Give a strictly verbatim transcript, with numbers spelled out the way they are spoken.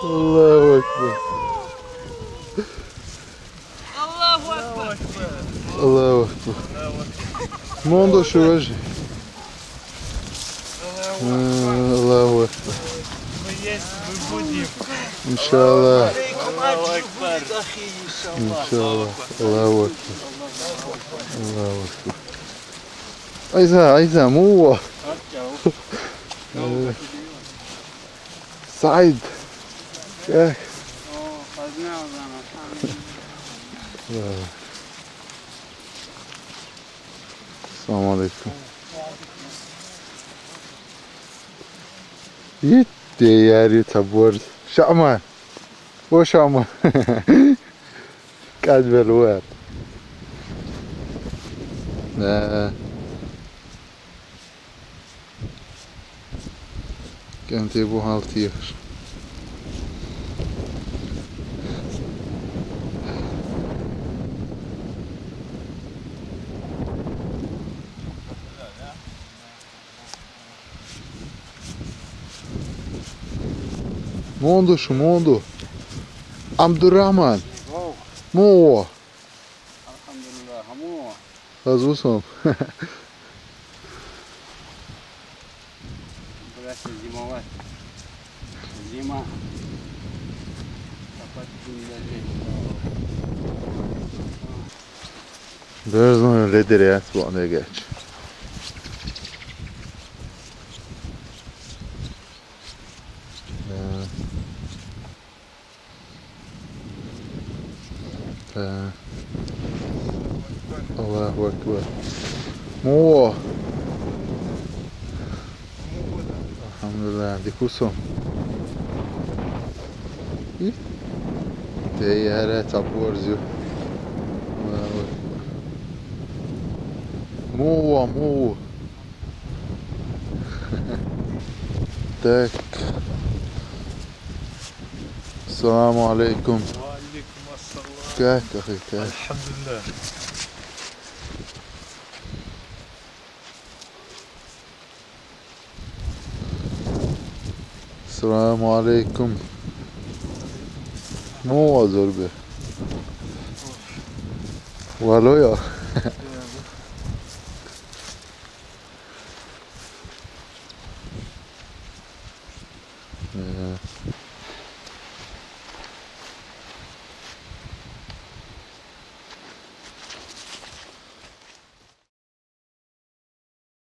Аллаху акбар. Аллаху акбар. Аллаху акбар. Монда шу важи. Аллаху акбар. Аллаху акбар. Мы есть, мы будем. Иншаллах. Аллаху акбар. Иншаллах. Аллаху акбар. Аллаху акбар. Айза, айза, муо. Саид. Э. Ассаламу алейкум. Итте яри табор. Шаман. О, Шаман. Кадвел вар. Да. Кенте бухалтир. Монда шу, монда. Абдурахман. Муо. Алхамдулиллах, муо. Разу сом. Придётся зимовать. Зима. Копать землю. Берзон ледеряс вон эгеч. Да. Э, Аллаху акбар. Муо. Алхамдулиллах, дикусом. И? Те яра табор зю. Аллаху акбар. Муо, муо. Так. السلام عليكم. وعليكم السلام. كيفك أخي؟ كيف؟ الحمد لله. السلام عليكم. مو زربة. والو يا. Э,